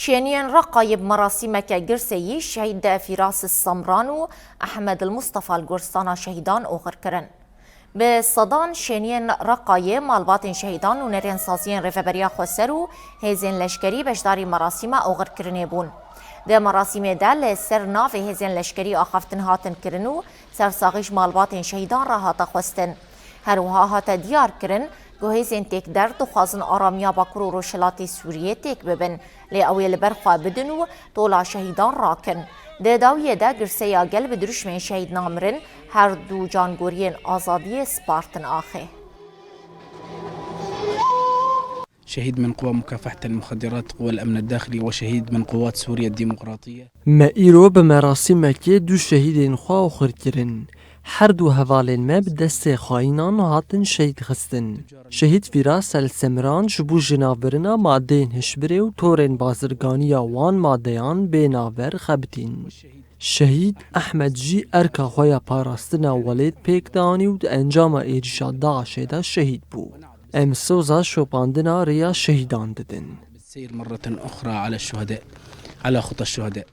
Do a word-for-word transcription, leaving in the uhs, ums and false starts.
Şêniyên Reqayê bi merasîmeke girseyî şehîd Fîras Semran û Ehmed Mustafa li Goristana Şehîdan oxir kirin. Bi sedan şêniyên Reqayê, malbatên şehîdan, nûnerên saziyên Rêveberiya Xweser û hêzên leşkerî beşdarî merasîma oxirkirinê bûn. Di merasîmê de li ser navê hêzên leşkerî axaftin hatin kirin û sersaxî ji malbatên şehîdan re hate xwestin. Her wiha hate diyar kirin ku hêzên têkder dixwazin aramiya Bakur û Rojhilatê Sûriyê têk bibin, lê ew ê li ber xwe bidin û tola şehîdan rakin. Di dawiyê de girseya gel bi dirûşmên şehîd namirin her du cangoriyên azadiyê spartin axê. شهيد من قوى مكافحة المخدرات، قوى الأمن الداخلي، وشهيد من قوات سوريا الديمقراطية. Me îro bi merasîmekê du şehîdên xwe oxir kirin. Her du hevalên me bi destê xayînan hatin şehîd xistin. Şehîd Fîras El Semran ji bo jinavbirina madeyên hişbirê û torên bazirganiya wan madeyan bê navber xebitîn. Şehîd Ehmed jî erka xwe ya parastina welêt pêk danî û di encama êrîşa DAIŞê de şehîd bû. Em soza şopandina rêya şehîdan didin. بالسير مرة أخرى على الشهداء، على خطى الشهداء.